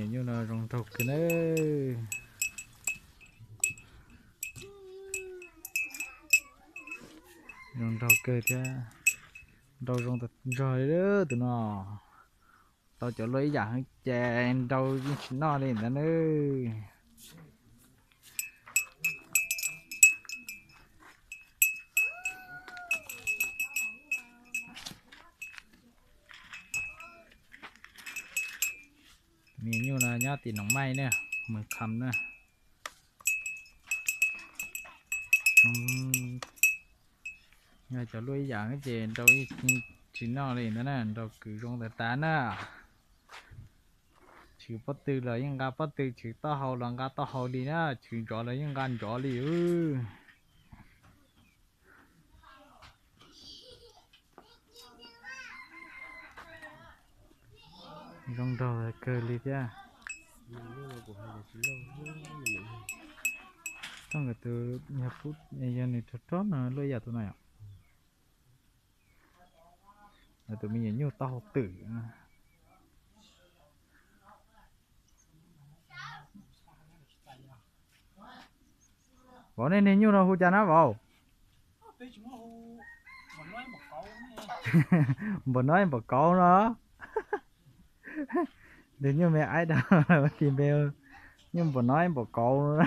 Nyuj no zoo nraug kawg na. Zoo nraug kawg thiab. Nrau zoo tas zog li tus no. Tau cov luaj ib yam heev ces nrau yeej tsis noj li ntawd na. Me nyuj no nyob tim Noov Maij na, Moos Kham na. Yog cov luaj ib yam ces nrau tsis noj li ntawd na, nrau kws zoo tas tas na. Tshwm pob tw los yeej nqa pob tw, tshwm taub hau los nqa taub hau li na, tshwm ntsov los yeej nqa ntsov li. Zoo nraug kawg li thiab. Tooj nkawd tus yog nws rog rog no luaj ib yam tus no yom. Tus me nyuam nyuj taub hau twm. Vauv, nej niag nyuj no hu cas na vauv? Npaum no npaum kauv no. Tus nyuj me aib dab tis npe nyuj npaum no npaum kauv no.